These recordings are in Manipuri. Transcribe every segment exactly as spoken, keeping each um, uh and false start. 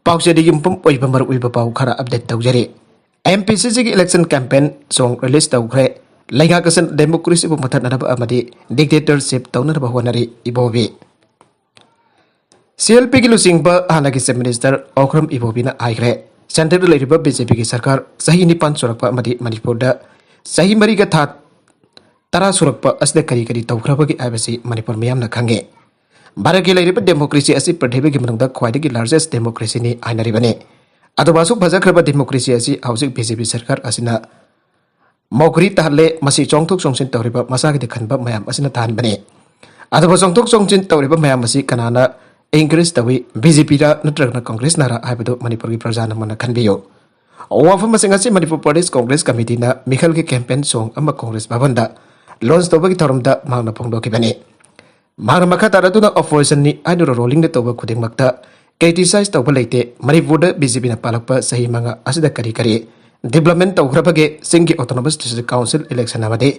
ꯄꯥꯎꯆꯦꯗꯒꯤ ꯃꯄꯨꯝ ꯑꯣꯏꯕ ꯃꯔꯨꯑꯣꯏꯕ ꯄꯥꯎ ꯈꯔ ꯑꯞꯗꯦꯠ ꯇꯧꯖꯔꯤ꯫ ꯑꯦꯝ ꯄꯤ ꯁꯤ ꯁꯤꯒꯤ ꯏꯂꯦꯛꯁꯟ ꯀꯦꯝꯄꯦꯟ ꯁꯣꯡ ꯔꯤꯂꯤꯁ ꯇꯧꯈ꯭ꯔꯦ꯫ ꯂꯩꯉꯥꯛ ꯑꯁꯤꯅ ꯗꯦꯃꯣꯀ꯭ꯔꯦꯁꯤꯕꯨ ꯃꯨꯊꯠꯅꯅꯕ ꯑꯃꯗꯤ ꯗꯤꯛꯇꯦꯇꯔꯁꯤꯞ ꯇꯧꯅꯅꯕ ꯍꯣꯠꯅꯔꯤ꯫ ꯏꯕꯣꯕꯤ꯫ ꯁꯤ ꯑꯦꯜ ꯄꯤꯒꯤ ꯂꯨꯆꯤꯡꯕ ꯍꯥꯟꯅꯒꯤ ꯆꯤꯐ ꯃꯤꯅꯤꯁꯇꯔ ꯑꯣꯀ꯭ꯔꯝ ꯏꯕꯣꯕꯤꯅ ꯍꯥꯏꯈ꯭ꯔꯦ, ꯁꯦꯟꯇꯔꯗ ꯂꯩꯔꯤꯕ ꯕꯤ ꯖꯦ ꯄꯤꯒꯤ ꯁꯔꯀꯥꯔ ꯆꯍꯤ ꯅꯤꯄꯥꯟ ꯁꯨꯔꯛꯄ ꯑꯃꯗꯤ ꯃꯅꯤꯄꯨꯔꯗ ꯆꯍꯤ ꯃꯔꯤꯒ ꯊꯥ ꯇꯔꯥ ꯁꯨꯔꯛꯄ ꯑꯁꯤꯗ ꯀꯔꯤ ꯀꯔꯤ ꯇꯧꯈ꯭ꯔꯕꯒꯦ ꯍꯥꯏꯕꯁꯤ ꯃꯅꯤꯄꯨꯔ ꯃꯤꯌꯥꯝꯅ ꯈꯪꯉꯦ꯫ ꯚꯥꯔꯠꯀꯤ ꯂꯩꯔꯤꯕ ꯗꯦꯃꯣꯀ꯭ꯔꯦꯁꯤ ꯑꯁꯤ ꯄ꯭ꯔꯤꯊꯤꯕꯤꯒꯤ ꯃꯅꯨꯡꯗ ꯈ꯭ꯋꯥꯏꯗꯒꯤ ꯂꯥꯔꯖꯦꯁ ꯗꯦꯃꯣꯀ꯭ꯔꯦꯁꯤꯅꯤ ꯍꯥꯏꯅꯔꯤꯕꯅꯤ꯫ ꯑꯗꯨꯕꯨ ꯑꯁꯨꯛ ꯐꯖꯈ꯭ꯔꯕ ꯗꯦꯃꯣꯀ꯭ꯔꯦꯁꯤ ꯑꯁꯤ ꯍꯧꯖꯤꯛ ꯕꯤ ꯖꯦ ꯄꯤ ꯁꯔꯀꯥꯔ ꯑꯁꯤꯅ ꯃꯧꯒ꯭ꯔꯤ ꯇꯥꯍꯜꯂꯦ꯫ ꯃꯁꯤ ꯆꯣꯡꯊꯣꯛ ꯆꯣꯡꯁꯤꯟ ꯇꯧꯔꯤꯕ ꯃꯁꯥꯒꯤꯗꯤ ꯈꯟꯕ ꯃꯌꯥꯝ ꯑꯁꯤꯅ ꯇꯥꯍꯟꯕꯅꯤ꯫ ꯑꯗꯨꯕꯨ ꯆꯣꯡꯊꯣꯛ ꯆꯣꯡꯁꯤꯟ ꯇꯧꯔꯤꯕ ꯃꯌꯥꯝ ꯑꯁꯤ ꯀꯅꯥꯅ ꯏꯟꯀꯔꯦꯖ ꯇꯧꯏ, ꯕꯤ ꯖꯦ ꯄꯤꯔ ꯅꯠꯇ꯭ꯔꯒꯅ ꯀꯣꯡꯒ꯭ꯔꯦꯁꯅꯔ ꯍꯥꯏꯕꯗꯨ ꯃꯅꯤꯄꯨꯔꯒꯤ ꯄ꯭ꯔꯖꯥꯅ ꯃꯨꯟꯅ ꯈꯟꯕꯤꯌꯨ꯫ ꯋꯥꯐꯝ ꯑꯁꯤꯡ ꯑꯁꯤ ꯃꯅꯤꯄꯨꯔ ꯄ꯭ꯔꯗꯦꯁ ꯀꯣꯡꯒ꯭ꯔꯦꯁ ꯀꯃꯤꯇꯤꯅ ꯃꯤꯈꯜꯒꯤ ꯀꯦꯝꯄꯦꯟ ꯁꯣꯡ ꯑꯃ ꯀꯣꯡꯒ꯭ꯔꯦꯁ ꯚꯕꯟꯗ ꯂꯣꯟꯆ ꯇꯧꯕꯒꯤ ꯊꯧꯔꯝꯗ ꯃꯍꯥꯛꯅ ꯐꯣꯡꯗꯣꯛꯈꯤꯕꯅꯤ꯫ ꯃꯍꯥꯛꯅ ꯃꯈꯥ ꯇꯥꯔꯗꯨꯅ ꯑꯣꯄꯣꯖꯤꯁꯟꯅꯤ ꯍꯥꯏꯗꯨꯅ ꯔꯣꯂꯤꯡꯗ ꯇꯧꯕ ꯈꯨꯗꯤꯡꯃꯛꯇ ꯀ꯭ꯔꯤꯇꯤꯁꯥꯏꯖ ꯇꯧꯕ ꯂꯩꯇꯦ꯫ ꯃꯅꯤꯄꯨꯔꯗ ꯕꯤ ꯖꯦ ꯄꯤꯅ ꯄꯥꯜꯂꯛꯄ ꯆꯍꯤ ꯃꯉꯥ ꯑꯁꯤꯗ ꯀꯔꯤ ꯀꯔꯤ ꯗꯤꯕ꯭ꯂꯞꯃꯦꯟ ꯇꯧꯈ꯭ꯔꯕꯒꯦ? ꯆꯤꯡꯒꯤ ꯑꯣꯇꯣꯅꯣꯃꯁ ꯗꯤꯁꯇ꯭ꯔꯤꯛ ꯀꯥꯎꯟꯁꯤꯜ ꯏꯂꯦꯛꯁꯟ ꯑꯃꯗꯤ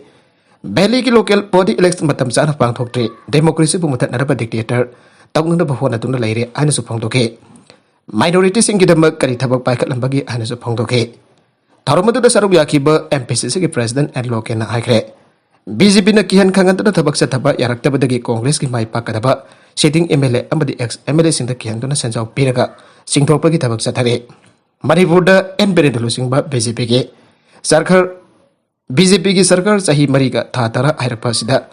ꯚꯦꯂꯤꯒꯤ ꯂꯣꯀꯦꯜ ꯕꯣꯗꯤ ꯏꯂꯦꯛꯁꯟ ꯃꯇꯝ ꯆꯥꯅ ꯄꯥꯡꯊꯣꯛꯇ꯭ꯔꯤ꯫ ꯗꯦꯃꯣꯀ꯭ꯔꯦꯁꯤꯕꯨ ꯃꯨꯊꯠꯅꯅꯕ ꯗꯤꯛꯇꯦꯇꯔ ꯇꯧꯅꯅꯕ ꯍꯣꯠꯅꯗꯨꯅ ꯂꯩꯔꯦ ꯍꯥꯏꯅꯁꯨ ꯐꯣꯡꯗꯣꯛꯈꯤ꯫ ꯃꯥꯏꯅꯣꯔꯤꯇꯤꯁꯤꯡꯒꯤꯗꯃꯛ ꯀꯔꯤ ꯊꯕꯛ ꯄꯥꯏꯈꯠꯂꯝꯕꯒꯦ ꯍꯥꯏꯅꯁꯨ ꯐꯣꯡꯗꯣꯛꯈꯤ꯫ ꯊꯧꯔꯝ ꯑꯗꯨꯗ ꯁꯔꯨꯛ ꯌꯥꯈꯤꯕ ꯑꯦꯝ ꯄꯤ ꯁꯤ ꯁꯤꯒꯤ ꯄ꯭ꯔꯦꯁꯤꯗꯦꯟ ꯑꯦꯟ ꯂꯣꯀꯦꯟꯅ ꯍꯥꯏꯈ꯭ꯔꯦ, ꯕꯤ ꯖꯦ ꯄꯤꯅ ꯀꯤꯍꯟ ꯈꯪꯍꯟꯗꯨꯅ ꯊꯕꯛ ꯆꯠꯊꯕ ꯌꯥꯔꯛꯇꯕꯗꯒꯤ ꯀꯣꯡꯒ꯭ꯔꯦꯁꯀꯤ ꯃꯥꯏ ꯄꯥꯛꯀꯗꯕ ꯁꯤꯇꯤꯡ ꯑꯦꯝ ꯑꯦꯜ ꯑꯦ ꯑꯃꯗꯤ ꯑꯦꯛꯁ ꯑꯦꯝ ꯑꯦꯜ ꯑꯦꯁꯤꯡꯗ ꯀꯤꯍꯟꯗꯨꯅ ꯁꯦꯟꯖꯥꯎ ꯄꯤꯔꯒ ꯆꯤꯡꯊꯣꯛꯄꯒꯤ ꯊꯕꯛ ꯆꯠꯊꯔꯤ꯫ ꯃꯅꯤꯄꯨꯔꯗ ꯑꯦꯟ ꯕꯤꯔꯦꯟꯗ ꯂꯨꯆꯤꯡꯕ ꯕꯤ ꯖꯦ ꯄꯤꯒꯤ ꯁꯔꯀꯥꯔ, ꯕꯤ ꯖꯦ ꯄꯤꯒꯤ ꯁꯔꯀꯥꯔ ꯆꯍꯤ ꯃꯔꯤꯒ ꯊꯥ ꯇꯔꯥ ꯍꯥꯏꯔꯛꯄ ꯑꯁꯤꯗ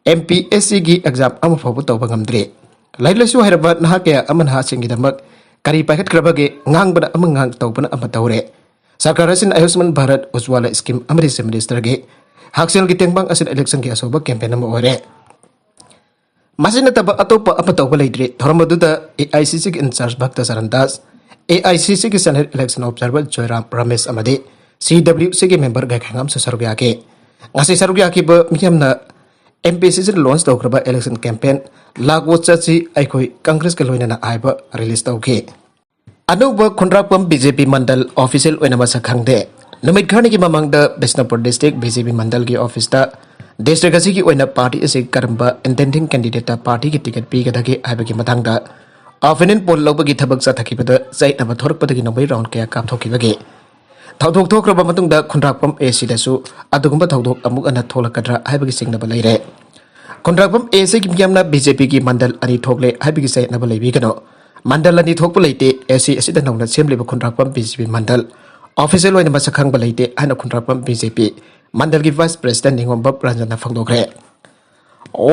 ꯑꯦꯝ ꯄꯤ ꯑꯦꯁ ꯁꯤꯒꯤ ꯑꯦꯛꯖꯥꯝ ꯑꯃ ꯐꯥꯎꯕ ꯇꯧꯕ ꯉꯝꯗ꯭ꯔꯤ꯫ ꯂꯥꯏꯔꯤꯛ ꯂꯥꯏꯁꯨ ꯍꯩꯔꯕ ꯅꯍꯥ ꯀꯌꯥ ꯑꯃ ꯅꯍꯥꯁꯤꯡꯒꯤꯗꯃꯛ ꯀꯔꯤ ꯄꯥꯏꯈꯠꯈ꯭ꯔꯕꯒꯦ? ꯉꯥꯡꯕꯅ ꯑꯃ, ꯉꯥꯡ ꯇꯧꯕꯅ ꯑꯃ ꯇꯧꯔꯦ꯫ ꯁꯔꯀꯥꯔ ꯑꯁꯤꯅ ꯑꯌꯨꯁꯃꯥꯟ ꯚꯥꯔꯠ ꯎꯖ꯭ꯋꯥꯂꯥ ꯁ꯭ꯀꯤꯝ ꯑꯃꯗꯤ ꯆꯤꯐ ꯃꯤꯅꯤꯁꯇꯔꯒꯤ ꯍꯛꯁꯦꯜꯒꯤ ꯇꯦꯡꯕꯥꯡ ꯑꯁꯤꯅ ꯏꯂꯦꯛꯁꯟꯒꯤ ꯑꯆꯧꯕ ꯀꯦꯝꯄꯦꯟ ꯑꯃ ꯑꯣꯏꯔꯦ꯫ ꯃꯁꯤ ꯅꯠꯇꯕ ꯑꯇꯣꯞꯄ ꯑꯃ ꯇꯧꯕ ꯂꯩꯇ꯭ꯔꯤ꯫ ꯊꯧꯔꯝ ꯑꯗꯨꯗ ꯑꯦ ꯑꯥꯏ ꯁꯤ ꯁꯤꯒꯤ in-charge ꯚꯛꯇ Charan Das, A I C ꯁꯤꯒꯤ ꯁꯦꯅꯦꯠ ꯏꯂꯦꯛꯁꯟ ꯑꯣꯕꯖꯥꯔꯚꯔ ꯖꯣꯏꯔꯥꯝ ꯔꯃꯦꯁ ꯑꯃꯗꯤ ꯁꯤ ꯗꯕ꯭ꯂꯤꯌꯨ ꯁꯤꯒꯤ ꯃꯦꯝꯕꯔ ꯒꯥꯏꯈꯥꯉꯥꯝꯁꯨ ꯁꯔꯨꯛ ꯌꯥꯈꯤ꯫ ꯉꯁꯤ ꯁꯔꯨꯛ ꯌꯥꯈꯤꯕ ꯃꯤꯌꯥꯝꯅ ꯑꯦꯝ ꯄꯤ ꯁꯤ ꯁꯤꯅ ꯂꯣꯟꯆ ꯇꯧꯈ꯭ꯔꯕ ꯏꯂꯦꯛꯁꯟ ꯀꯦꯝꯄꯦꯟ ꯂꯥꯛꯑꯣ ꯆꯠꯁꯤ ꯑꯩꯈꯣꯏ ꯀꯪꯒ꯭ꯔꯦꯁꯀ ꯂꯣꯏꯅꯅ ꯍꯥꯏꯕ ꯔꯤꯂꯤꯖ ꯇꯧꯈꯤ꯫ ꯑꯅꯧꯕ ꯈꯨꯟꯗ꯭ꯔꯥꯛꯄꯝ ꯕꯤ ꯖꯦ ꯄꯤ ꯃꯟꯗꯜ ꯑꯣꯐꯤꯁꯤꯌꯦꯜ ꯑꯣꯏꯅ ꯃꯁꯛ ꯈꯪꯗꯦ꯫ ꯅꯨꯃꯤꯠ ꯈꯔꯅꯤꯒꯤ ꯃꯃꯥꯡꯗ ꯕꯤꯁꯅꯨꯄꯨꯔ ꯗꯤꯁꯇ꯭ꯔꯤꯛ ꯕꯤ ꯖꯦ ꯄꯤ ꯃꯟꯗꯜꯒꯤ ꯑꯣꯐꯤꯁꯇ ꯗꯤꯁꯇ꯭ꯔꯤꯛ ꯑꯁꯤꯒꯤ ꯑꯣꯏꯅ ꯄꯥꯔꯇꯤ ꯑꯁꯤ ꯀꯔꯝꯕ ꯏꯟꯇꯦꯟꯗꯤꯡ ꯀꯦꯟꯗꯤꯗꯦꯠꯇ ꯄꯥꯔꯇꯤꯒꯤ ꯇꯤꯀꯦꯠ ꯄꯤꯒꯗꯒꯦ ꯍꯥꯏꯕꯒꯤ ꯃꯇꯥꯡꯗ ꯑꯣꯄꯤꯅꯤꯌꯟ ꯄꯣꯜ ꯂꯧꯕꯒꯤ ꯊꯕꯛ ꯆꯠꯊꯈꯤꯕꯗ ꯆꯌꯦꯠꯅꯕ ꯊꯣꯔꯛꯄꯗꯒꯤ ꯅꯣꯡꯃꯩ ꯔꯥꯎꯟ ꯀꯌꯥ ꯀꯥꯞꯊꯣꯛꯈꯤꯕꯒꯤ ꯊꯧꯗꯣꯛ ꯊꯣꯛꯈ꯭ꯔꯕ ꯃꯇꯨꯡꯗ ꯈꯨꯟꯗ꯭ꯔꯥꯛꯄꯝ ꯑꯦ ꯁꯤꯗꯁꯨ ꯑꯗꯨꯒꯨꯝꯕ ꯊꯧꯗꯣꯛ ꯑꯃꯨꯛ ꯍꯟꯅ ꯊꯣꯛꯂꯛꯀꯗ꯭ꯔꯥ ꯍꯥꯏꯕꯒꯤ ꯆꯤꯡꯅꯕ ꯂꯩꯔꯦ꯫ ꯈꯨꯟꯗ꯭ꯔꯥꯛꯄꯝ ꯑꯦ ꯁꯤꯒꯤ ꯃꯤꯌꯥꯝꯅ ꯕꯤ ꯖꯦ ꯄꯤꯒꯤ ꯃꯟꯗꯜ ꯑꯅꯤ ꯊꯣꯛꯂꯦ ꯍꯥꯏꯕꯒꯤ ꯆꯌꯦꯠꯅꯕ ꯂꯩꯕꯤꯒꯅꯨ꯫ ꯃꯟꯗꯜ ꯑꯅꯤ ꯊꯣꯛꯄ ꯂꯩꯇꯦ꯫ ꯑꯦ ꯁꯤ ꯑꯁꯤꯗ ꯅꯧꯅ ꯁꯦꯝꯂꯤꯕ ꯈꯨꯟꯗ꯭ꯔꯥꯛꯄꯝ ꯕꯤ ꯖꯦ ꯄꯤ ꯃꯟꯗꯜ ꯑꯣꯐꯤꯁꯤꯌꯦꯜ ꯑꯣꯏꯅ ꯃꯁꯛ ꯈꯪꯕ ꯂꯩꯇꯦ ꯍꯥꯏꯅ ꯈꯨꯟꯗ꯭ꯔꯥꯛꯄꯝ ꯕꯤ ꯖꯦ ꯄꯤ ꯃꯟꯗꯜꯒꯤ ꯚꯥꯏꯁ ꯄ꯭ꯔꯦꯁꯤꯗꯦꯟ ꯅꯤꯉꯣꯝꯕꯝ ꯔꯟꯖꯟꯅ ꯐꯣꯡꯗꯣꯛꯈ꯭ꯔꯦ꯫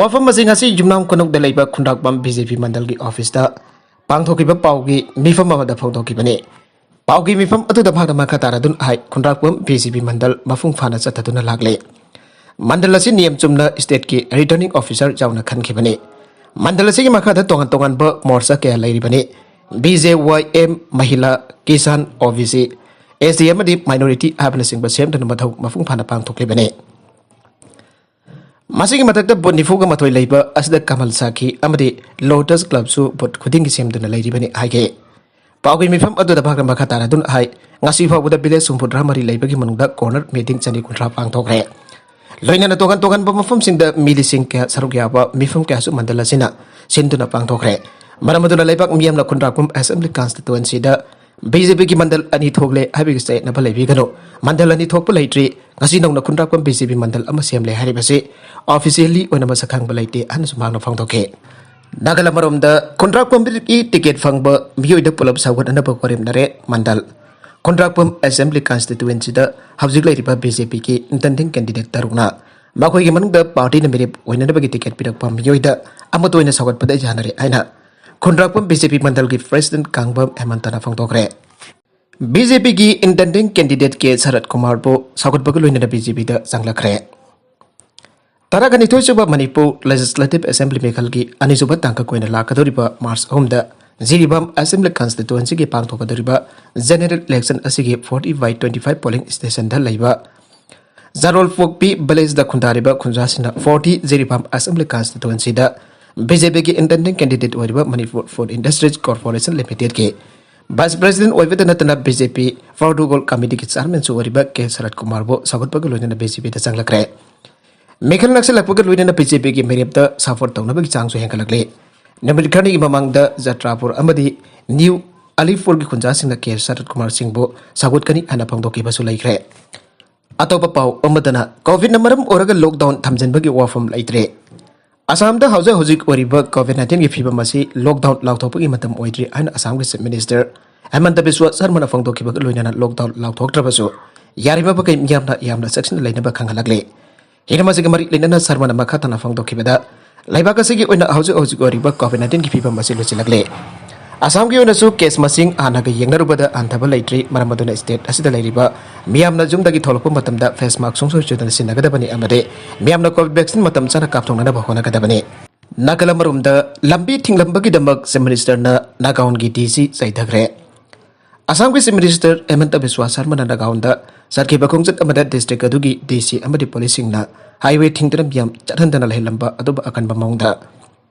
ꯋꯥꯐꯝ ꯑꯁꯤ ꯉꯁꯤ ꯌꯨꯝꯅꯥꯝ ꯀꯣꯅꯨꯡꯗ ꯂꯩꯕ ꯈꯨꯟꯗ꯭ꯔꯥꯛꯄꯝ ꯕꯤ ꯖꯦ ꯄꯤ ꯃꯟꯗꯜꯒꯤ ꯑꯣꯐꯤꯁꯇ ꯄꯥꯡꯊꯣꯛꯈꯤꯕ ꯄꯥꯎꯒꯤ ꯃꯤꯐꯝ ꯑꯃꯗ ꯐꯣꯡꯗꯣꯛꯈꯤꯕꯅꯤ꯫ ꯄꯥꯎꯒꯤ ꯃꯤꯐꯝ ꯑꯗꯨꯗ ꯃꯍꯥꯛꯅ ꯃꯈꯥ ꯇꯥꯔꯗꯨꯅ ꯍꯥꯏ, ꯈꯨꯟꯗ꯭ꯔꯥꯛꯄꯝ ꯕꯤ ꯖꯦ ꯄꯤ ꯃꯟꯗꯜ ꯃꯄꯨꯡ ꯐꯥꯅ ꯆꯠꯊꯗꯨꯅ ꯂꯥꯛꯂꯦ꯫ ꯃꯟꯗꯜ ꯑꯁꯤ ꯅꯤꯌꯝ ꯆꯨꯝꯅ ꯁ꯭ꯇꯦꯠꯀꯤ ꯔꯤꯇꯔꯅꯤꯡ ꯑꯣꯐꯤꯁꯥꯔ ꯌꯥꯎꯅ ꯈꯟꯈꯤꯕꯅꯤ꯫ ꯃꯟꯗꯜ ꯑꯁꯤꯒꯤ ꯃꯈꯥꯗ ꯇꯣꯉꯥꯟ ꯇꯣꯉꯥꯟꯕ ꯃꯣꯔꯆꯥ ꯀꯌꯥ ꯂꯩꯔꯤꯕꯅꯤ꯫ ꯕꯤ ꯖꯦ ꯋꯥꯏ ꯑꯦꯝ, ꯃꯍꯤꯂꯥ, ꯀꯤꯁꯥꯟ, ꯑꯣ ꯕꯤ ꯁꯤ, ꯑꯦꯁ ꯇꯤ ꯑꯃꯗꯤ ꯃꯥꯏꯅꯣꯔꯤꯇꯤ ꯍꯥꯏꯕꯅꯆꯤꯡꯕ ꯁꯦꯝꯗꯨꯅ ꯃꯊꯧ ꯃꯄꯨꯡ ꯐꯥꯅ ꯄꯥꯡꯊꯣꯛꯂꯤꯕꯅꯤ꯫ ꯃꯁꯤꯒꯤ ꯃꯊꯛꯇ ꯕꯨꯠ ꯅꯤꯐꯨꯒ ꯃꯥꯊꯣꯏ ꯂꯩꯕ ꯑꯁꯤꯗ ꯀꯃꯜ ꯁꯥꯈꯤ ꯑꯃꯗꯤ ꯂꯣꯇꯁ ꯀ꯭ꯂꯕꯁꯨ ꯕꯨꯠ ꯈꯨꯗꯤꯡꯒꯤ ꯁꯦꯝꯗꯨꯅ ꯂꯩꯔꯤꯕꯅꯤ ꯍꯥꯏꯈꯤ꯫ ꯄꯥꯎꯒꯤ ꯃꯤꯐꯝ ꯑꯗꯨꯗ ꯃꯍꯥꯛꯅ ꯃꯈꯥ ꯇꯥꯔꯗꯨꯅ ꯍꯥꯏ, ꯉꯁꯤ ꯐꯥꯎꯕꯗ ꯚꯤꯂꯦꯖ ꯍꯨꯝꯐꯨꯇꯔꯥ ꯃꯔꯤ ꯂꯩꯕꯒꯤ ꯃꯅꯨꯡꯗ ꯀꯣꯔꯅꯔ ꯃꯤꯇꯤꯡ ꯆꯅꯤ ꯀꯨꯟꯊ꯭ꯔꯥ ꯄꯥꯡꯊꯣꯛꯈ꯭ꯔꯦ꯫ ꯂꯣꯏꯅꯅ ꯇꯣꯉꯥꯟ ꯇꯣꯉꯥꯟꯕ ꯃꯐꯝꯁꯤꯡꯗ ꯃꯤ ꯂꯤꯁꯤꯡ ꯀꯌꯥ ꯁꯔꯨꯛ ꯌꯥꯕ ꯃꯤꯐꯝ ꯀꯌꯥꯁꯨ ꯃꯟꯗꯜ ꯑꯁꯤꯅ ꯁꯤꯟꯗꯨꯅ ꯄꯥꯡꯊꯣꯛꯈ꯭ꯔꯦ꯫ ꯃꯔꯝ ꯑꯗꯨꯅ ꯂꯩꯕꯥꯛ ꯃꯤꯌꯥꯝꯅ ꯈꯨꯟꯗ꯭ꯔꯥꯛꯄꯝ ꯑꯦꯁꯦꯝꯕ꯭ꯂꯤ ꯀꯟꯁꯇꯤꯇꯨꯋꯦꯟꯁꯤꯗ ꯕꯤ ꯖꯦ ꯄꯤꯒꯤ ꯃꯟꯗꯜ ꯑꯅꯤ ꯊꯣꯛꯂꯦ ꯍꯥꯏꯕꯒꯤ ꯆꯌꯦꯠꯅꯕ ꯂꯩꯕꯤꯒꯅꯨ꯫ ꯃꯟꯗꯜ ꯑꯅꯤ ꯊꯣꯛꯄ ꯂꯩꯇ꯭ꯔꯤ꯫ ꯉꯁꯤ ꯅꯧꯅ ꯈꯨꯟꯗ꯭ꯔꯥꯛꯄꯝ ꯕꯤ ꯖꯦ ꯄꯤ ꯃꯟꯗꯜ ꯑꯃ ꯁꯦꯝꯂꯦ ꯍꯥꯏꯔꯤꯕꯁꯤ ꯑꯣꯐꯤꯁꯤꯌꯦꯜꯂꯤ ꯑꯣꯏꯅ ꯃꯁꯛ ꯈꯪꯕ ꯂꯩꯇꯦ ꯍꯥꯏꯅꯁꯨ ꯃꯍꯥꯛꯅ ꯐꯣꯡꯗꯣꯛꯈꯤ꯫ ꯅꯥꯒꯥꯂꯦꯟ ꯑꯃꯔꯣꯝꯗ ꯈꯨꯟꯗ꯭ꯔꯥꯛꯄꯝꯒꯤ ꯇꯤꯀꯦꯠ ꯐꯪꯕ ꯃꯤꯑꯣꯏꯗ ꯄꯨꯂꯞ ꯁꯧꯒꯠꯅꯅꯕ ꯋꯥꯔꯦꯞꯅꯔꯦ ꯃꯟꯗꯜ꯫ ꯈꯨꯟꯗ꯭ꯔꯥꯛꯄꯝ ꯑꯦꯁꯦꯝꯕ꯭ꯂꯤ ꯀꯟꯁꯇꯤꯇꯨꯋꯦꯟꯁꯤꯗ ꯍꯧꯖꯤꯛ ꯂꯩꯔꯤꯕ ꯕꯤ ꯖꯦ ꯄꯤꯒꯤ ꯏꯟꯇꯦꯟꯗꯤꯡ ꯀꯦꯟꯗꯤꯗꯦꯠ ꯇꯔꯨꯛꯅ ꯃꯈꯣꯏꯒꯤ ꯃꯅꯨꯡꯗ ꯄꯥꯔꯇꯤꯅ ꯃꯤꯔꯦꯞ ꯑꯣꯏꯅꯅꯕꯒꯤ ꯇꯤꯀꯦꯠ ꯄꯤꯔꯛꯄ ꯃꯤꯑꯣꯏꯗ ꯑꯃꯠꯇ ꯑꯣꯏꯅ ꯁꯧꯒꯠꯄꯗ ꯌꯥꯅꯔꯦ ꯍꯥꯏꯅ ꯈꯨꯟꯗ꯭ꯔꯥꯛꯄꯝ ꯕꯤ ꯖꯦ ꯄꯤ ꯃꯟꯗꯜꯒꯤ ꯄ꯭ꯔꯦꯁꯤꯗꯦꯟꯠ ꯀꯥꯡꯕꯝ ꯍꯦꯃꯟꯇꯅ ꯐꯣꯡꯗꯣꯛꯈ꯭ꯔꯦ꯫ ꯕꯤ ꯖꯦ ꯄꯤꯒꯤ ꯏꯟꯇꯦꯟꯗꯤꯡ ꯀꯦꯟꯗꯤꯗꯦꯠ ꯀꯦ ꯁꯔꯠ ꯀꯨꯃꯥꯔꯕꯨ ꯁꯧꯒꯠꯄꯒ ꯂꯣꯏꯅꯅ ꯕꯤ ꯖꯦ ꯄꯤꯗ ꯆꯪꯂꯛꯈ꯭ꯔꯦ꯫ ꯇꯔꯥꯒ ꯅꯤꯊꯣꯏ ꯁꯨꯕ ꯃꯅꯤꯄꯨꯔ ꯂꯦꯖꯤꯁꯂꯦꯇꯤꯚ ꯑꯦꯁꯦꯝꯕ꯭ꯂꯤ ꯃꯤꯈꯜꯒꯤ ꯑꯅꯤꯁꯨꯕ ꯇꯥꯡꯀꯛ ꯑꯣꯏꯅ ꯂꯥꯛꯀꯗꯧꯔꯤꯕ ꯃꯥꯔꯆ ꯑꯍꯨꯝꯗ ꯖꯤꯔꯤꯕꯥꯝ ꯑꯦꯁꯦꯝꯕ꯭ꯂꯤ ꯀꯟꯁꯇꯤꯇꯨꯋꯦꯟꯁꯤꯒꯤ ꯄꯥꯡꯊꯣꯛꯀꯗꯧꯔꯤꯕ ꯖꯦꯅꯦꯔꯦꯜ ꯏꯂꯦꯛꯁꯟ ꯑꯁꯤꯒꯤ forty by twenty five polling ꯁ꯭ꯇꯦꯁꯟꯗ ꯂꯩꯕ ꯖꯥꯔꯣꯜ ꯄꯣꯛꯄꯤ ꯚꯤꯂꯦꯖꯗ ꯈꯨꯟꯗꯥꯔꯤꯕ ꯈꯨꯟꯖꯥꯁꯤꯡꯅ ꯐꯣꯔꯇꯤ ꯖꯤꯔꯤꯕꯥꯝ ꯑꯦꯁꯦꯝꯕ꯭ꯂꯤ ꯀꯟꯁꯇꯤꯇꯨꯋꯦꯟꯁꯤꯗ ꯕꯤ ꯖꯦ ꯄꯤꯒꯤ ꯏꯟꯇꯦꯟꯗꯤꯡ ꯀꯦꯟꯗꯤꯗꯦꯠ ꯑꯣꯏꯔꯤꯕ ꯃꯅꯤꯄꯨꯔ ꯐꯨꯗ ꯏꯟꯗꯁꯇ꯭ꯔꯤꯁ ꯀꯣꯔꯄꯣꯔꯦꯁꯟ ꯂꯤꯃꯤꯇꯦꯗꯀꯤ ꯚꯥꯏꯁ ꯄ꯭ꯔꯦꯁꯤꯗꯦꯟꯠ ꯑꯣꯏꯕꯇ ꯅꯠꯇꯅ ꯕꯤ ꯖꯦ ꯄꯤ ꯄ꯭ꯔꯣꯇꯣꯀꯣꯜ ꯀꯃꯤꯇꯤꯒꯤ ꯆꯤꯌꯥꯔꯃꯦꯟꯁꯨ ꯑꯣꯏꯔꯤꯕ ꯀꯦ ꯁꯔꯠ ꯀꯨꯃꯥꯔꯕꯨ ꯁꯧꯒꯠꯄꯒ ꯂꯣꯏꯅꯅ ꯕꯤ ꯖꯦ ꯄꯤꯗ ꯆꯪꯂꯛꯈ꯭ꯔꯦ꯫ ꯃꯤꯈꯜ ꯅꯛꯁꯤꯜꯂꯛꯄꯒ ꯂꯣꯏꯅꯅ ꯕꯤ ꯖꯦ ꯄꯤꯒꯤ ꯃꯤꯔꯦꯞꯇ ꯁꯄꯣꯔꯠ ꯇꯧꯅꯕꯒꯤ ꯆꯥꯡꯁꯨ ꯍꯦꯟꯒꯠꯂꯛꯂꯤ꯫ ꯅꯨꯃꯤꯠ ꯈꯔꯅꯤꯒꯤ ꯃꯃꯥꯡꯗ ꯖꯇ꯭ꯔꯥꯄꯨꯔ ꯑꯃꯗꯤ ꯅ꯭ꯌꯨ ꯑꯂꯤꯄꯨꯔꯒꯤ ꯈꯨꯟꯖꯥꯁꯤꯡꯅ ꯀꯦ ꯁꯔꯠ ꯀꯨꯃꯥꯔ ꯁꯤꯡꯕꯨ ꯁꯧꯒꯠꯀꯅꯤ ꯍꯥꯏꯅ ꯐꯣꯡꯗꯣꯛꯈꯤꯕꯁꯨ ꯂꯩꯈ꯭ꯔꯦ꯫ ꯑꯇꯣꯞꯄ ꯄꯥꯎ ꯑꯃꯗꯅ, ꯀꯣꯚꯤꯗꯅ ꯃꯔꯝ ꯑꯣꯏꯔꯒ ꯂꯣꯛꯗꯥꯎꯟ ꯊꯝꯖꯤꯟꯕꯒꯤ ꯋꯥꯐꯝ ꯂꯩꯇ꯭ꯔꯦ꯫ ꯑꯁꯥꯝꯗ ꯍꯧꯖꯤꯛ ꯍꯧꯖꯤꯛ ꯑꯣꯏꯔꯤꯕ ꯀꯣꯚꯤꯗ ꯅꯥꯏꯟꯇꯤꯟꯒꯤ ꯐꯤꯕꯝ ꯑꯁꯤ ꯂꯣꯛꯗꯥꯎꯟ ꯂꯥꯎꯊꯣꯛꯄꯒꯤ ꯃꯇꯝ ꯑꯣꯏꯗ꯭ꯔꯤ ꯍꯥꯏꯅ ꯑꯁꯥꯝꯒꯤ ꯆꯤꯐ ꯃꯤꯅꯤꯁꯇꯔ ꯍꯦꯃꯟꯇ ꯕꯤꯁ꯭ꯋ ꯁꯔꯃꯅ ꯐꯣꯡꯗꯣꯛꯈꯤꯕꯒ ꯂꯣꯏꯅꯅ ꯂꯣꯛꯗꯥꯎꯟ ꯂꯥꯎꯊꯣꯛꯇ꯭ꯔꯕꯁꯨ ꯌꯥꯔꯤꯕ ꯃꯈꯩ ꯃꯤꯌꯥꯝꯅ ꯌꯥꯝꯅ ꯆꯦꯛꯁꯤꯟꯅ ꯂꯩꯅꯕ ꯈꯪꯍꯜꯂꯛꯂꯤ꯫ ꯍꯤꯔꯝ ꯑꯁꯤꯒ ꯃꯔꯤ ꯂꯩꯅꯅ ꯁꯔꯃꯅ ꯃꯈꯥ ꯇꯥꯅ ꯐꯣꯡꯗꯣꯛꯈꯤꯕꯗ, ꯂꯩꯕꯥꯛ ꯑꯁꯤꯒꯤ ꯑꯣꯏꯅ ꯍꯧꯖꯤꯛ ꯍꯧꯖꯤꯛ ꯑꯣꯏꯔꯤꯕ ꯀꯣꯚꯤꯗ ꯅꯥꯏꯟꯇꯤꯟꯒꯤ ꯐꯤꯕꯝ ꯑꯁꯤ ꯂꯣꯏꯁꯤꯜꯂꯛꯂꯦ꯫ ꯑꯁꯥꯝꯒꯤ ꯑꯣꯏꯅꯁꯨ ꯀꯦꯁ ꯃꯁꯤꯡ ꯍꯥꯟꯅꯒ ꯌꯦꯡꯅꯔꯨꯕꯗ ꯍꯟꯊꯕ ꯂꯩꯇ꯭ꯔꯤ꯫ ꯃꯔꯝ ꯑꯗꯨꯅ ꯁ꯭ꯇꯦꯠ ꯑꯁꯤꯗ ꯂꯩꯔꯤꯕ ꯃꯤꯌꯥꯝꯅ ꯌꯨꯝꯗꯒꯤ ꯊꯣꯛꯂꯛꯄ ꯃꯇꯝꯗ ꯐꯦꯁ ꯃꯥꯁꯛ ꯁꯨꯡꯁꯣꯏ ꯁꯣꯏꯗꯅ ꯁꯤꯖꯤꯟꯅꯒꯗꯕꯅꯤ ꯑꯃꯗꯤ ꯃꯤꯌꯥꯝꯅ ꯀꯣꯚꯤꯗ ꯚꯦꯛꯁꯤꯟ ꯃꯇꯝ ꯆꯥꯅ ꯀꯥꯞꯊꯣꯛꯅꯅꯕ ꯍꯣꯠꯅꯒꯗꯕꯅꯤ꯫ ꯅꯥꯒꯥꯂꯦꯟ ꯃꯔꯨꯝꯗ ꯂꯝꯕꯤ ꯊꯤꯡꯂꯝꯕꯒꯤꯗꯃꯛ ꯆꯤꯐ ꯃꯤꯅꯤꯁꯇꯔꯅ ꯅꯥꯒꯥꯎꯟꯒꯤ ꯗꯤ ꯁꯤ ꯆꯩꯊꯈ꯭ꯔꯦ꯫ ꯑꯁꯥꯝꯒꯤ ꯆꯤꯐ ꯃꯤꯅꯤꯁꯇꯔ ꯍꯦꯃꯟꯇ ꯕꯤꯁ꯭ꯋ ꯁꯔꯃꯅ ꯅꯥꯒꯥꯎꯟꯗ ꯆꯠꯈꯤꯕ ꯈꯣꯡꯆꯠ ꯑꯃꯗ ꯗꯤꯁꯇ꯭ꯔꯤꯛ ꯑꯗꯨꯒꯤ ꯗꯤ ꯁꯤ ꯑꯃꯗꯤ ꯄꯨꯂꯤꯁꯁꯤꯡꯅ ꯍꯥꯏꯋꯦ ꯊꯤꯡꯗꯨꯅ ꯃꯤꯌꯥꯝ ꯆꯠꯍꯟꯗꯅ ꯂꯩꯍꯜꯂꯝꯕ ꯑꯗꯨꯕꯨ ꯑꯀꯟꯕ ꯃꯑꯣꯡꯗ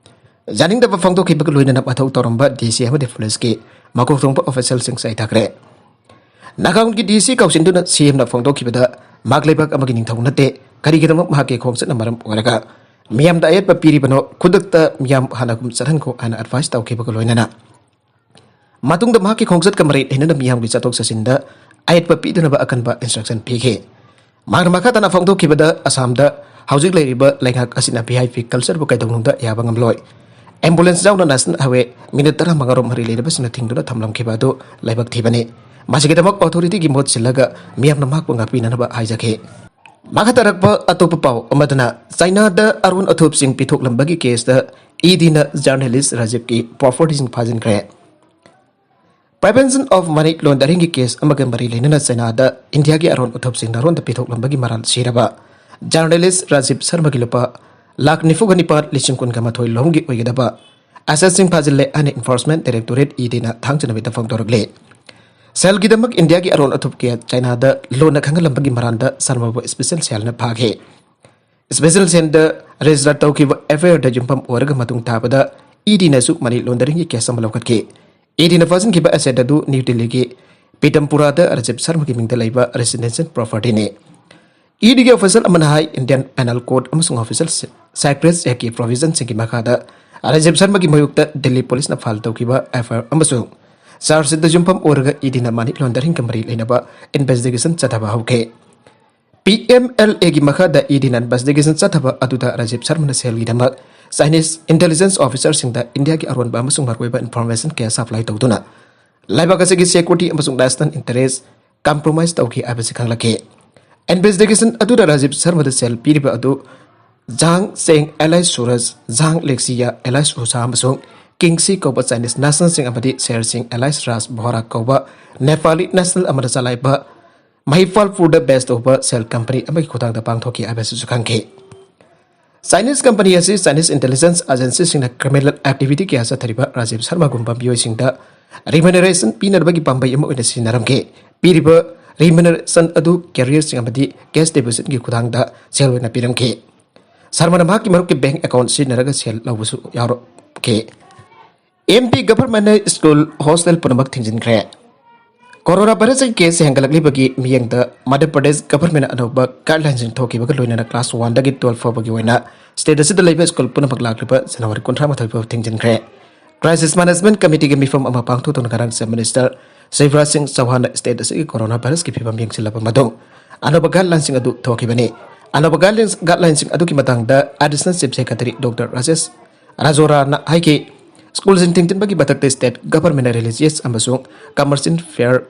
ꯌꯥꯅꯤꯡꯗꯕ ꯐꯣꯡꯗꯣꯛꯈꯤꯕꯒ ꯂꯣꯏꯅꯅ ꯃꯊꯧ ꯇꯧꯔꯝꯕ ꯗꯤ ꯁꯤ ꯑꯃꯗꯤ ꯄꯨꯂꯤꯁꯀꯤ ꯃꯀꯣꯛ ꯊꯣꯡꯕ ꯑꯣꯐꯤꯁꯤꯌꯦꯜꯁꯤꯡ ꯆꯩꯊꯈ꯭ꯔꯦ꯫ ꯅꯥꯒꯥꯎꯟꯒꯤ ꯗꯤ ꯁꯤ ꯀꯧꯁꯤꯟꯗꯨꯅ ꯁꯤ ꯑꯦꯝꯅ ꯐꯣꯡꯗꯣꯛꯈꯤꯕꯗ, ꯃꯍꯥꯛ ꯂꯩꯕꯥꯛ ꯑꯃꯒꯤ ꯅꯤꯡꯊꯧ ꯅꯠꯇꯦ, ꯀꯔꯤꯒꯤꯗꯃꯛ ꯃꯍꯥꯛꯀꯤ ꯈꯣꯡꯆꯠꯅ ꯃꯔꯝ ꯑꯣꯏꯔꯒ ꯃꯤꯌꯥꯝꯗ ꯑꯌꯦꯠꯄ ꯄꯤꯔꯤꯕꯅꯣ? ꯈꯨꯗꯛꯇ ꯃꯤꯌꯥꯝ ꯍꯥꯟꯅꯒꯨꯝ ꯆꯠꯍꯟꯈꯣ ꯍꯥꯏꯅ ꯑꯦꯗꯚꯥꯏꯁ ꯇꯧꯈꯤꯕꯒ ꯂꯣꯏꯅꯅ ꯃꯇꯨꯡꯗ ꯃꯍꯥꯛꯀꯤ ꯈꯣꯡꯆꯠꯀ ꯃꯔꯤ ꯂꯩꯅꯅ ꯃꯤꯌꯥꯝꯒꯤ ꯆꯠꯊꯣꯛ ꯆꯠꯁꯤꯟꯗ ꯑꯌꯦꯠꯄ ꯄꯤꯗꯅꯕ ꯑꯀꯟꯕ ꯏꯟꯁꯇ꯭ꯔꯛꯁꯟ ꯄꯤꯈꯤ꯫ ꯃꯍꯥꯛꯅ ꯃꯈꯥ ꯇꯥꯅ ꯐꯣꯡꯗꯣꯛꯈꯤꯕꯗ, ꯑꯁꯥꯝꯗ ꯍꯧꯖꯤꯛ ꯂꯩꯔꯤꯕ ꯂꯩꯉꯥꯛ ꯑꯁꯤꯅ ꯚꯤ ꯑꯥꯏ ꯄꯤ ꯀꯜꯆꯔꯕꯨ ꯀꯩꯗꯧꯅꯨꯡꯗ ꯌꯥꯕ ꯉꯝꯂꯣꯏ꯫ ꯑꯦꯝꯕꯨꯂꯦꯟꯁ ꯌꯥꯎꯅ ꯅꯦꯁꯅꯦꯜ ꯍꯥꯏꯋꯦ ꯃꯤꯅꯤꯠ ꯇꯔꯥꯃꯉꯥꯔꯣꯝ ꯃꯔꯤ ꯂꯩꯅꯕꯁꯤꯡꯅ ꯊꯤꯡꯗꯨꯅ ꯊꯝꯂꯝꯈꯤꯕ ꯑꯗꯨ ꯂꯥꯏꯕꯛ ꯊꯤꯕꯅꯤ꯫ ꯃꯁꯤꯒꯤꯗꯃꯛ ꯑꯣꯊꯣꯔꯤꯇꯤꯒꯤ ꯃꯍꯨꯠ ꯁꯤꯜꯂꯒ ꯃꯤꯌꯥꯝꯅ ꯃꯍꯥꯛꯄꯨ ꯉꯥꯛꯄꯤꯅꯅꯕ ꯍꯥꯏꯖꯈꯤ꯫ ꯃꯈꯥ ꯇꯥꯔꯛꯄ ꯑꯇꯣꯞꯄ ꯄꯥꯎ ꯑꯃꯗꯅ, ꯆꯥꯏꯅꯥꯗ ꯑꯔꯣꯟ ꯑꯊꯨꯞꯁꯤꯡ ꯄꯤꯊꯣꯛꯂꯝꯕꯒꯤ ꯀꯦꯁꯇ ꯏ ꯗꯤꯅ ꯖꯔꯅꯦꯂꯤꯁ ꯔꯥꯖꯤꯕꯀꯤ ꯄ꯭ꯔꯣꯄꯔꯇꯤꯁꯤꯡ ꯐꯥꯖꯤꯟꯈ꯭ꯔꯦ꯫ Prevention of Money Laundering ꯒꯤ ꯀꯦꯁ ꯑꯃꯒ ꯃꯔꯤ ꯂꯩꯅꯅ ꯆꯥꯏꯅꯥꯗ ꯏꯟꯗꯤꯌꯥꯒꯤ ꯑꯔꯣꯟ ꯑꯊꯨꯞꯁꯤꯡ ꯂꯥꯔꯣꯟꯗ ꯄꯤꯊꯣꯛꯂꯝꯕꯒꯤ ꯃꯔꯥꯜ ꯁꯤꯔꯕ ꯖꯔꯅꯦꯂꯤꯁ ꯔꯥꯖꯤꯕ ꯁꯔꯃꯒꯤ ꯂꯨꯄꯥ ꯂꯥꯈ ꯅꯤꯐꯨꯒ ꯅꯤꯄꯥꯟ ꯂꯤꯁꯤꯡ ꯀꯨꯟꯒ ꯃꯥꯊꯣꯏ ꯂꯣꯝꯒꯤ ꯑꯣꯏꯒꯗꯕ ꯑꯦꯁꯦꯠꯁꯤꯡ ꯐꯥꯖꯤꯜꯂꯦ ꯍꯥꯏꯅ ꯏꯟꯐꯣꯔꯁꯃꯦꯟ ꯗꯥꯏꯔꯦꯛꯇꯣꯔꯦꯠ ꯏ ꯗꯤꯅ ꯊꯥꯡꯖ ꯅꯨꯃꯤꯠꯇ ꯐꯣꯡꯗꯣꯔꯛꯂꯤ꯫ ꯁꯦꯜꯒꯤꯗꯃꯛ ꯏꯟꯗꯤꯌꯥꯒꯤ ꯑꯔꯣꯟ ꯑꯊꯨꯞ ꯀꯌꯥ ꯆꯥꯏꯅꯥꯗ ꯂꯣꯟꯅ ꯈꯪꯍꯜꯂꯝꯕꯒꯤ ꯃꯔꯥꯜꯗ ꯁꯔꯃꯕꯨ ꯁ꯭ꯄꯦꯁꯦꯜ ꯁꯦꯜꯅ ꯐꯥꯈꯤ꯫ ꯁ꯭ꯄꯦꯁꯦꯜ ꯁꯦꯜꯗ ꯔꯦꯖꯤꯁꯇꯔ ꯇꯧꯈꯤꯕ ꯑꯦꯐ ꯑꯥꯏ ꯑꯥꯔꯗ ꯌꯨꯝꯐꯝ ꯑꯣꯏꯔꯒ ꯃꯇꯨꯡ ꯇꯥꯕꯗ ꯏ ꯗꯤꯅꯁꯨ ꯃꯅꯤ ꯂꯣꯟꯗꯔꯤꯡꯒꯤ ꯀꯦꯁ ꯑꯃ ꯂꯧꯈꯠꯈꯤ꯫ ꯏ ꯗꯤꯅ ꯐꯥꯖꯤꯟꯈꯤꯕ ꯑꯦꯁꯦꯠ ꯑꯗꯨ ꯅ꯭ꯌꯨ ꯗꯤꯜꯂꯤꯒꯤ ꯄꯤꯇꯝꯄꯨꯔꯥꯗ ꯔꯥꯖꯤꯕ ꯁꯔꯃꯒꯤ ꯃꯤꯡꯗ ꯂꯩꯕ ꯔꯦꯁꯤꯗꯦꯟꯁꯤꯌꯦꯜ ꯄ꯭ꯔꯣꯄꯔꯇꯤꯅꯤ꯫ ꯏ ꯗꯤꯒꯤ ꯑꯣꯐꯤꯁꯤꯌꯦꯜ ꯑꯃꯅ ꯍꯥꯏ, ꯏꯟꯗꯤꯌꯟ ꯄꯦꯅꯦꯜ ꯀꯣꯗ ꯑꯃꯁꯨꯡ ꯑꯣꯐꯤꯁꯤꯌꯦꯜ ꯁꯥꯏꯄ꯭ꯔꯦꯁ ꯑꯦꯛꯀꯤ ꯄ꯭ꯔꯣꯚꯤꯖꯟꯁꯤꯡꯒꯤ ꯃꯈꯥꯗ ꯔꯥꯖꯤꯕ ꯁꯔꯃꯒꯤ ꯃꯥꯌꯣꯛꯇ ꯗꯤꯜꯂꯤ ꯄꯨꯂꯤꯁꯅ ꯐꯥꯏꯜ ꯇꯧꯈꯤꯕ ꯑꯦꯐ ꯑꯥꯏ ꯑꯥꯔ ꯑꯃꯁꯨꯡ ꯆꯥꯔꯖꯁꯤꯠꯇ ꯌꯨꯝꯐꯝ ꯑꯣꯏꯔꯒ ꯏꯗꯤꯅ ꯃꯅꯤ ꯂꯣꯟꯗꯔꯤꯡꯒ ꯃꯔꯤ ꯂꯩꯅꯕ ꯏꯟꯚꯦꯁꯇꯤꯒꯦꯁꯟ ꯆꯠꯊꯕ ꯍꯧꯈꯤ꯫ ꯄꯤ ꯑꯦꯝ ꯑꯦꯜ ꯑꯦꯒꯤ ꯃꯈꯥꯗ ꯏꯗꯤꯅ ꯏꯟꯚꯦꯁꯇꯤꯒꯦꯁꯟ ꯆꯠꯊꯕ ꯑꯗꯨꯗ ꯔꯥꯖꯤꯕ ꯁꯔꯃꯅ ꯁꯦꯜꯒꯤꯗꯃꯛ ꯆꯥꯏꯅꯤꯁ ꯏꯟꯇꯦꯂꯤꯖꯦꯟꯁ ꯑꯣꯐꯤꯁꯔꯁꯤꯡꯗ ꯏꯟꯗꯤꯌꯥꯒꯤ ꯑꯔꯣꯟꯕ ꯑꯃꯁꯨꯡ ꯃꯔꯨꯑꯣꯏꯕ ꯏꯟꯐꯣꯔꯃꯦꯁꯟ ꯀꯌꯥ ꯁꯄ꯭ꯂꯥꯏ ꯇꯧꯗꯨꯅ ꯂꯩꯕꯥꯛ ꯑꯁꯤꯒꯤ ꯁꯦꯀ꯭ꯌꯨꯔꯤꯇꯤ ꯑꯃꯁꯨꯡ ꯅꯦꯁꯅꯦꯜ ꯏꯟꯇꯔꯦꯁ ꯀꯝꯄ꯭ꯔꯣꯃꯥꯏꯁ ꯇꯧꯈꯤ ꯍꯥꯏꯕꯁꯤ ꯈꯪꯂꯛꯈꯤ꯫ ꯏꯟꯚꯦꯁꯇꯤꯒꯦꯁꯟ ꯑꯗꯨꯗ ꯔꯥꯖꯤꯕ ꯁꯔꯃꯗ ꯁꯦꯜ ꯄꯤꯔꯤꯕ ꯑꯗꯨ ꯖꯥꯡ ꯆꯦꯡ ꯑꯦꯂꯥꯏꯁ ꯁꯨꯔꯖ, ꯖꯥꯡ ꯂꯦꯛꯁꯤꯌꯥ ꯑꯦꯂꯥꯏꯁ ꯍꯨꯁꯥ ꯑꯃꯁꯨꯡ ꯀꯤꯡꯁꯤ ꯀꯧꯕ ꯆꯥꯏꯅꯤꯁ ꯅꯦꯁꯅꯦꯜꯁꯤꯡ ꯑꯃꯗꯤ ꯁꯦꯔ ꯁꯤꯡ ꯑꯦꯂꯥꯏꯁ ꯔꯥꯖ ꯕꯣꯍꯔꯥ ꯀꯧꯕ ꯅꯦꯄꯥꯂꯤ ꯅꯦꯁꯅꯦꯜ ꯑꯃꯅ ꯆꯂꯥꯏꯕ ꯃꯍꯤꯄꯥꯜꯄꯨꯔꯗ ꯕꯦꯁ ꯇꯧꯕ ꯁꯦꯜ ꯀꯝꯄꯅꯤ ꯑꯃꯒꯤ ꯈꯨꯊꯥꯡꯗ ꯄꯥꯡꯊꯣꯛꯈꯤ ꯍꯥꯏꯕꯁꯤꯁꯨ ꯈꯪꯈꯤ꯫ ꯆꯥꯏꯅꯤꯁ ꯀꯝꯄꯅꯤ ꯑꯁꯤ ꯆꯥꯏꯅꯤꯁ ꯏꯟꯇꯦꯂꯤꯖꯦꯟꯁ ꯑꯦꯖꯦꯟꯁꯤꯁꯤꯡꯅ ꯀ꯭ꯔꯤꯃꯤꯅꯦꯜ ꯑꯦꯛꯇꯤꯚꯤꯇꯤ ꯀꯌꯥ ꯆꯠꯊꯔꯤꯕ ꯔꯥꯖꯤꯕ ꯁꯔꯃꯒꯨꯝꯕ ꯃꯤꯑꯣꯏꯁꯤꯡꯗ ꯔꯤꯃꯨꯅꯔꯦꯁꯟ ꯄꯤꯅꯅꯕꯒꯤ ꯄꯥꯝꯕꯩ ꯑꯃ ꯑꯣꯏꯅ ꯁꯤꯖꯤꯟꯅꯔꯝꯈꯤ꯫ ꯄꯤꯔꯤꯕ ꯔꯤꯃꯨꯅꯔꯦꯁꯟ ꯑꯗꯨ ꯀꯦꯔꯤꯌꯔꯁꯤꯡ ꯑꯃꯗꯤ ꯀꯦꯁ ꯗꯤꯄꯣꯖꯤꯠꯀꯤ ꯈꯨꯊꯥꯡꯗ ꯁꯦꯜ ꯑꯣꯏꯅ ꯄꯤꯔꯝꯈꯤ꯫ ꯁꯔꯃꯅ ꯃꯍꯥꯛꯀꯤ ꯃꯔꯨꯞꯀꯤ ꯕꯦꯡꯛ ꯑꯦꯀꯥꯎꯟꯠ ꯁꯤꯖꯤꯟꯅꯔꯒ ꯁꯦꯜ ꯂꯧꯕꯁꯨ ꯌꯥꯎꯔꯛꯈꯤ꯫ ꯑꯦꯝ ꯄꯤ ꯒꯚꯔꯟꯃꯦꯟꯠꯅ ꯁ꯭ꯀꯨꯜ ꯍꯣꯁꯇꯦꯜ ꯄꯨꯝꯅꯃꯛ ꯊꯤꯡꯖꯤꯟꯈ꯭ꯔꯦ꯫ ꯀꯣꯔꯣꯅꯥ ꯚꯥꯏꯔꯁꯀꯤ ꯀꯦꯁ ꯍꯦꯟꯒꯠꯂꯛꯂꯤꯕꯒꯤ ꯃꯤꯠꯌꯦꯡꯗ ꯃꯙ꯭ꯌ ꯄ꯭ꯔꯗꯦꯁ ꯒꯚꯔꯟꯃꯦꯟꯠꯅ ꯑꯅꯧꯕ ꯒꯥꯏꯗꯂꯥꯏꯟꯁꯤꯡ ꯊꯣꯛꯈꯤꯕꯒ ꯂꯣꯏꯅꯅ ꯀ꯭ꯂꯥꯁ ꯋꯥꯟꯗꯒꯤ ꯇꯨꯋꯦꯜꯐ ꯐꯥꯎꯕꯒꯤ ꯑꯣꯏꯅ ꯁ꯭ꯇꯦꯠ ꯑꯁꯤꯗ ꯂꯩꯕ ꯁ꯭ꯀꯨꯜ ꯄꯨꯝꯅꯃꯛ ꯂꯥꯛꯂꯤꯕ ꯖꯅꯋꯥꯔꯤ ꯀꯨꯟꯊ꯭ꯔꯥ ꯃꯥꯊꯣꯏ ꯐꯥꯎ ꯊꯤꯡꯖꯤꯟꯈ꯭ꯔꯦ꯫ ꯀ꯭ꯔꯥꯏꯁꯤꯁ ꯃꯦꯅꯦꯖꯃꯦꯟꯠ ꯀꯃꯤꯇꯤꯒꯤ ꯃꯤꯐꯝ ꯑꯃ ꯄꯥꯡꯊꯣꯛꯇꯨꯅ ꯉꯔꯥꯡ ꯆꯤꯐ ꯃꯤꯅꯤꯁꯇꯔ ꯁꯤꯕꯔꯥꯖ ꯁꯤꯡ ꯆꯧꯍꯥꯟꯅ ꯁ꯭ꯇꯦꯠ ꯑꯁꯤꯒꯤ ꯀꯣꯔꯣꯅꯥ ꯚꯥꯏꯔꯁꯀꯤ ꯐꯤꯕꯝ ꯌꯦꯡꯁꯤꯜꯂꯕ ꯃꯇꯨꯡ ꯑꯅꯧꯕ ꯒꯥꯏꯗꯂꯥꯏꯟꯁꯤꯡ ꯑꯗꯨ ꯊꯣꯛꯈꯤꯕꯅꯤ꯫ ꯑꯅꯧꯕ ꯒꯥꯏꯗꯂꯥꯏꯟꯁ, ꯒꯥꯏꯗꯂꯥꯏꯟꯁꯤꯡ ꯑꯗꯨꯒꯤ ꯃꯇꯥꯡꯗ additional chief secretary doctor Rajesh ꯔꯥꯖꯣꯔꯥꯅ ꯍꯥꯏꯈꯤ, ꯁ꯭ꯀꯨꯜꯁꯤꯡ ꯊꯤꯡꯖꯤꯟꯕꯒꯤ ꯃꯊꯛꯇ ꯁ꯭ꯇꯦꯠ ꯒꯚꯔꯟꯃꯦꯟꯠꯅ ꯔꯤꯂꯤꯖꯤꯌꯁ ꯑꯃꯁꯨꯡ ꯀꯃꯔꯁꯤꯌꯦꯜ ꯐꯤꯌꯔ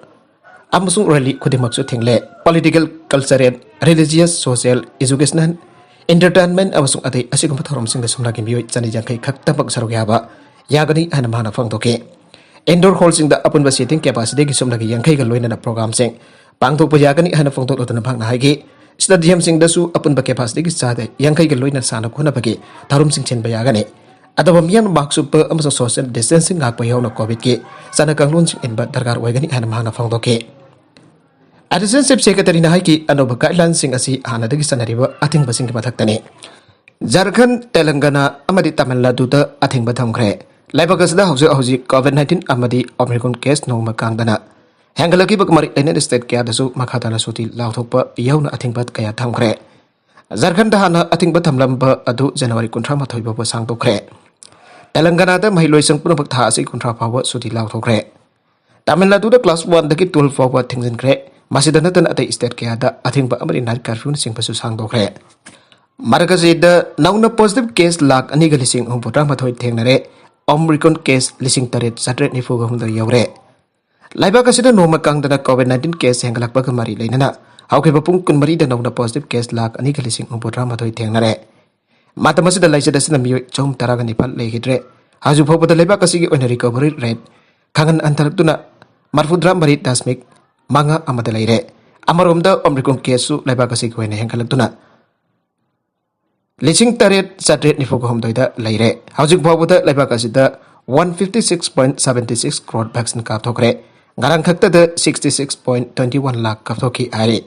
ꯑꯃꯁꯨꯡ ꯔꯦꯂꯤ ꯈꯨꯗꯤꯡꯃꯛꯁꯨ ꯊꯤꯡꯂꯦ꯫ Political, cultural, religious, social, educational, entertainment ꯑꯃꯁꯨꯡ ꯑꯇꯩ ꯑꯁꯤꯒꯨꯝꯕ ꯊꯧꯔꯝꯁꯤꯡꯗ ꯁꯨꯞꯅꯒꯤ ꯃꯤꯑꯣꯏ ꯆꯅꯤ ꯌꯥꯡꯈꯩ ꯈꯛꯇꯃꯛ ꯁꯔꯨꯛ ꯌꯥꯕ ꯌꯥꯒꯅꯤ ꯍꯥꯏꯅ ꯃꯍꯥꯛꯅ ꯐꯣꯡꯗꯣꯛꯈꯤ꯫ ꯏꯟꯗꯣꯔ ꯍꯣꯜꯁꯤꯡꯗ ꯑꯄꯨꯟꯕ ꯁꯤꯇꯤꯡ ꯀꯦꯄꯥꯁꯤꯇꯤꯒꯤ ꯁꯨꯞꯅꯒꯤ ꯌꯥꯡꯈꯩꯒ ꯂꯣꯏꯅꯅ ꯄ꯭ꯔꯣꯒ꯭ꯔꯥꯝꯁꯤꯡ ꯄꯥꯡꯊꯣꯛꯄ ꯌꯥꯒꯅꯤ ꯍꯥꯏꯅ ꯐꯣꯡꯗꯣꯛꯂꯗꯨꯅ ꯃꯍꯥꯛꯅ ꯍꯥꯏꯈꯤ, ꯁ꯭ꯇꯦꯗꯤꯌꯝꯁꯤꯡꯗꯁꯨ ꯑꯄꯨꯟꯕ ꯀꯦꯄꯥꯁꯤꯇꯤꯒꯤ ꯆꯥꯗ ꯌꯥꯡꯈꯩꯒ ꯂꯣꯏꯅ ꯁꯥꯟꯅ ꯈꯣꯠꯅꯕꯒꯤ ꯊꯧꯔꯝꯁꯤꯡ ꯁꯤꯟꯕ ꯌꯥꯒꯅꯤ꯫ ꯑꯇꯣꯞꯄ ꯃꯤꯌꯥꯝꯅ ꯃꯥꯛꯁ ꯎꯞꯄ ꯑꯃꯁꯨꯡ ꯁꯣꯁꯤꯌꯦꯜ ꯗꯤꯁꯇꯦꯟꯁꯤꯡ ꯉꯥꯛꯄ ꯌꯥꯎꯅ ꯀꯣꯚꯤꯗꯀꯤ ꯆꯠꯅ ꯀꯥꯡꯂꯣꯟꯁꯤꯡ ꯏꯟꯕ ꯗꯔꯀꯥꯔ ꯑꯣꯏꯒꯅꯤ ꯍꯥꯏꯅ ꯃꯍꯥꯛꯅ ꯐꯣꯡꯗꯣꯛꯈꯤ꯫ ꯑꯦꯗꯤꯁꯅꯦꯜ ꯆꯤꯐ ꯁꯦꯀ꯭ꯔꯦꯇꯔꯤꯅ ꯍꯥꯏꯈꯤ, ꯑꯅꯧꯕ ꯒꯥꯏꯗꯂꯥꯏꯟꯁꯤꯡ ꯑꯁꯤ ꯍꯥꯟꯅꯗꯒꯤ ꯆꯠꯅꯔꯤꯕ ꯑꯊꯤꯡꯕꯁꯤꯡꯒꯤ ꯃꯊꯛꯇꯅꯤ꯫ ꯖꯥꯔꯈꯟꯗ, ꯇꯦꯂꯪꯒꯥꯅꯥ ꯑꯃꯗꯤ ꯇꯥꯃꯤꯜ ꯅꯥꯗꯨꯗ ꯑꯊꯤꯡꯕ ꯊꯝꯈ꯭ꯔꯦ꯫ ꯂꯩꯕꯥꯛ ꯑꯁꯤꯗ ꯍꯧꯖꯤꯛ ꯍꯧꯖꯤꯛ ꯀꯣꯚꯤꯗ ꯅꯥꯏꯟꯇꯤꯟ ꯑꯃꯗꯤ ꯑꯣꯃꯤꯀ꯭ꯔꯣꯟ ꯀꯦꯁ ꯅꯣꯡꯃ ꯀꯥꯡꯗꯅ ꯍꯦꯟꯒꯠꯂꯛꯈꯤꯕꯒ ꯃꯔꯤ ꯂꯩꯅꯅ ꯁ꯭ꯇꯦꯠ ꯀꯌꯥꯗꯁꯨ ꯃꯈꯥ ꯇꯥꯅ ꯁꯨꯇꯤ ꯂꯥꯎꯊꯣꯛꯄ ꯌꯥꯎꯅ ꯑꯊꯤꯡꯕ ꯀꯌꯥ ꯊꯝꯈ꯭ꯔꯦ꯫ ꯖꯥꯔꯈꯟꯗ ꯍꯥꯟꯅ ꯑꯊꯤꯡꯕ ꯊꯝꯂꯝꯕ ꯑꯗꯨ ꯖꯅꯋꯥꯔꯤ ꯀꯨꯟꯊ꯭ꯔꯥ ꯃꯥꯊꯣꯏ ꯐꯥꯎꯕ ꯁꯥꯡꯗꯣꯛꯈ꯭ꯔꯦ꯫ ꯇꯦꯂꯪꯒꯅꯥꯗ ꯃꯍꯩꯂꯣꯏꯁꯪ ꯄꯨꯝꯅꯃꯛ ꯊꯥ ꯑꯁꯤ ꯀꯨꯟꯊ꯭ꯔꯥ ꯐꯥꯎꯕ ꯁꯨꯇꯤ ꯂꯥꯎꯊꯣꯛꯈ꯭ꯔꯦ꯫ ꯇꯥꯃꯤꯜ ꯅꯥꯗꯨꯗ ꯀ꯭ꯂꯥꯁ ꯋꯥꯟꯗꯒꯤ ꯇꯨꯋꯦꯜꯐ ꯐꯥꯎꯕ ꯊꯤꯡꯖꯤꯟꯈ꯭ꯔꯦ꯫ ꯃꯁꯤꯗ ꯅꯠꯇꯅ ꯑꯇꯩ ꯁ꯭ꯇꯦꯠ ꯀꯌꯥꯗ ꯑꯊꯤꯡꯕ ꯑꯃꯗꯤ ꯅꯥꯏꯠ ꯀꯔꯐ꯭ꯌꯨꯅꯆꯤꯡꯕꯁꯨ ꯁꯥꯡꯗꯣꯛꯈ꯭ꯔꯦ꯫ ꯃꯔꯛ ꯑꯁꯤꯗ ꯅꯧꯅ ꯄꯣꯖꯤꯇꯤꯚ ꯀꯦꯁ ꯂꯥꯈ ꯑꯅꯤꯒ ꯂꯤꯁꯤꯡ ꯍꯨꯝꯐꯨꯇꯔꯥ ꯃꯥꯊꯣꯏ ꯊꯦꯡꯅꯔꯦ꯫ ꯑꯣꯃꯤꯀ꯭ꯔꯣꯟ ꯀꯦꯁ ꯂꯤꯁꯤꯡ ꯇꯔꯦꯠ ꯆꯥꯇ꯭ꯔꯦꯠ ꯅꯤꯐꯨꯒ ꯍꯨꯝꯗꯣꯏ ꯌꯧꯔꯦ꯫ ꯂꯩꯕꯥꯛ ꯑꯁꯤꯗ ꯅꯣꯡꯃ ꯀꯥꯡꯗꯅ ꯀꯣꯚꯤꯗ ꯅꯥꯏꯟꯇꯤꯟ ꯀꯦꯁ ꯍꯦꯟꯒꯠꯂꯛꯄꯒ ꯃꯔꯤ ꯂꯩꯅꯅ ꯍꯧꯈꯤꯕ ꯄꯨꯡ ꯀꯨꯟꯃꯔꯤꯗ ꯅꯧꯅ ꯄꯣꯖꯤꯇꯤꯚ ꯀꯦꯁ ꯂꯥꯈ ꯑꯅꯤꯒ ꯂꯤꯁꯤꯡ ꯍꯨꯝꯐꯨꯇꯔꯥ ꯃꯥꯊꯣꯏ ꯊꯦꯡꯅꯔꯦ꯫ ꯃꯇꯝ ꯑꯁꯤꯗ ꯂꯥꯏꯆꯠ ꯑꯁꯤꯅ ꯃꯤꯑꯣꯏ ꯆꯍꯨꯝ ꯇꯔꯥꯒ ꯅꯤꯄꯥꯜ ꯂꯩꯈꯤꯗ꯭ꯔꯦ꯫ ꯍꯧꯖꯤꯛ ꯐꯥꯎꯕꯗ ꯂꯩꯕꯥꯛ ꯑꯁꯤꯒꯤ ꯑꯣꯏꯅ ꯔꯤꯀꯣꯚꯔꯤ ꯔꯦꯠ ꯈꯪꯍꯟ ꯍꯟꯊꯔꯛꯇꯨꯅ ꯃꯔꯤꯐꯨꯇꯔꯥ ꯃꯔꯤ ꯗꯁꯃꯤꯛ ꯃꯉꯥ ꯑꯃꯗ ꯂꯩꯔꯦ꯫ ꯑꯃꯔꯣꯝꯗ ꯑꯣꯃꯤꯀ꯭ꯔꯣꯟ ꯀꯦꯁꯁꯨ ꯂꯩꯕꯥꯛ ꯑꯁꯤꯒꯤ ꯑꯣꯏꯅ ꯍꯦꯟꯒꯠꯂꯛꯇꯨꯅ ꯂꯤꯁꯤꯡ ꯇꯔꯦꯠ ꯆꯥꯇ꯭ꯔꯦꯠ ꯅꯤꯐꯨꯒ ꯍꯨꯝꯗꯣꯏꯗ ꯂꯩꯔꯦ꯫ ꯍꯧꯖꯤꯛ ꯐꯥꯎꯕꯗ ꯂꯩꯕꯥꯛ ꯑꯁꯤꯗ one fifty six point seventy six crore vaccine ꯀꯥꯞꯊꯣꯛꯈ꯭ꯔꯦ꯫ ꯉꯔꯥꯡ ꯈꯛꯇꯗ sixty six point twenty one lakh ꯀꯥꯞꯊꯣꯛꯈꯤ ꯍꯥꯏꯔꯤ꯫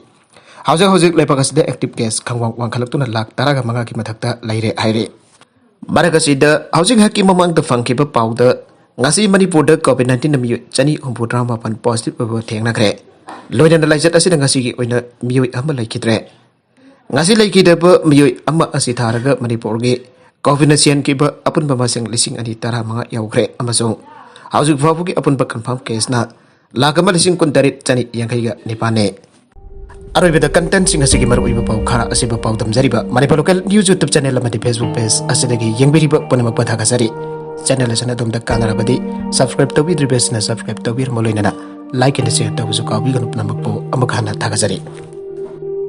ꯍꯧꯖꯤꯛ ꯍꯧꯖꯤꯛ ꯂꯩꯕꯥꯛ ꯑꯁꯤꯗ ꯑꯦꯛꯇꯤꯚ ꯀꯦꯁ ꯈꯪꯋꯥꯡ ꯋꯥꯡꯈꯠꯂꯛꯇꯨꯅ ꯂꯥꯈ ꯇꯔꯥꯒ ꯃꯉꯥꯒꯤ ꯃꯊꯛꯇ ꯂꯩꯔꯦ ꯍꯥꯏꯔꯤ꯫ ꯃꯔꯛ ꯑꯁꯤꯗ ꯍꯧꯖꯤꯛ ꯉꯥꯏꯍꯥꯛꯀꯤ ꯃꯃꯥꯡꯗ ꯐꯪꯈꯤꯕ ꯄꯥꯎꯗ ꯉꯁꯤ ꯃꯅꯤꯄꯨꯔꯗ ꯀꯣꯚꯤꯗ ꯅꯥꯏꯟꯇꯤꯟꯅ ꯃꯤꯑꯣꯏ ꯆꯅꯤ ꯍꯨꯝꯐꯨꯇꯔꯥ ꯃꯥꯄꯜ ꯄꯣꯖꯤꯇꯤꯚ ꯑꯣꯏꯕ ꯊꯦꯡꯅꯈ꯭ꯔꯦ꯫ ꯂꯣꯏꯅꯅ ꯂꯥꯏꯆꯠ ꯑꯁꯤꯅ ꯉꯁꯤꯒꯤ ꯑꯣꯏꯅ ꯃꯤꯑꯣꯏ ꯑꯃ ꯂꯩꯈꯤꯗ꯭ꯔꯦ꯫ ꯉꯁꯤ ꯂꯩꯈꯤꯗꯕ ꯃꯤꯑꯣꯏ ꯑꯃ ꯑꯁꯤ ꯊꯥꯔꯒ ꯃꯅꯤꯄꯨꯔꯒꯤ ꯀꯣꯚꯤꯗꯅ ꯁꯤꯍꯟꯈꯤꯕ ꯑꯄꯨꯟꯕ ꯃꯁꯤꯡ ꯂꯤꯁꯤꯡ ꯑꯅꯤ ꯇꯔꯥꯃꯉꯥ ꯌꯧꯈ꯭ꯔꯦ ꯑꯃꯁꯨꯡ ꯍꯧꯖꯤꯛ ꯐꯥꯎꯕꯒꯤ ꯑꯄꯨꯟꯕ ꯀꯟꯐꯥꯔꯝ ꯀꯦꯁꯅ ꯂꯥꯈ ꯑꯃ ꯂꯤꯁꯤꯡ ꯀꯨꯟꯇꯔꯦꯠ ꯆꯅꯤ ꯌꯥꯡꯈꯩꯒ ꯅꯤꯄꯥꯟꯅꯦ꯫ ꯑꯔꯣꯏꯕꯗ ꯀꯟꯇꯦꯟꯁꯤꯡ ꯑꯁꯤꯒꯤ ꯃꯔꯨꯑꯣꯏꯕ ꯄꯥꯎ ꯈꯔ ꯑꯁꯤꯕꯨ ꯄꯥꯎꯗꯝꯖꯔꯤꯕ Manipur local news YouTube channel ꯑꯃꯗꯤ ꯐꯦꯁꯕꯨꯛ ꯄꯦꯖ ꯑꯁꯤꯗꯒꯤ ꯌꯦꯡꯕꯤꯔꯤꯕ ꯄꯨꯝꯅꯃꯛꯄꯨ ꯊꯥꯒꯠꯆꯔꯤ꯫ ꯆꯦꯅꯦꯜ ꯑꯁꯤꯅ ꯑꯗꯣꯝꯗ ꯀꯥꯟꯅꯔꯕꯗꯤ ꯁꯕꯁꯀ꯭ꯔꯥꯏꯕ ꯇꯧꯕꯤꯗ꯭ꯔꯤꯕꯁꯤꯅ ꯁꯕꯁꯀ꯭ꯔꯥꯏꯕ ꯇꯧꯕꯤꯔꯝꯕ ꯂꯣꯏꯅꯅ ꯂꯥꯏꯛ ꯑꯦꯟ ꯁꯤꯌꯔ ꯇꯧꯕꯁꯨ ꯀꯥꯎꯕꯤꯒꯅꯨ꯫ ꯄꯨꯝꯅꯃꯛꯄꯨ ꯑꯃꯨꯛ ꯍꯟꯅ ꯊꯥꯒꯠꯆꯔꯤ꯫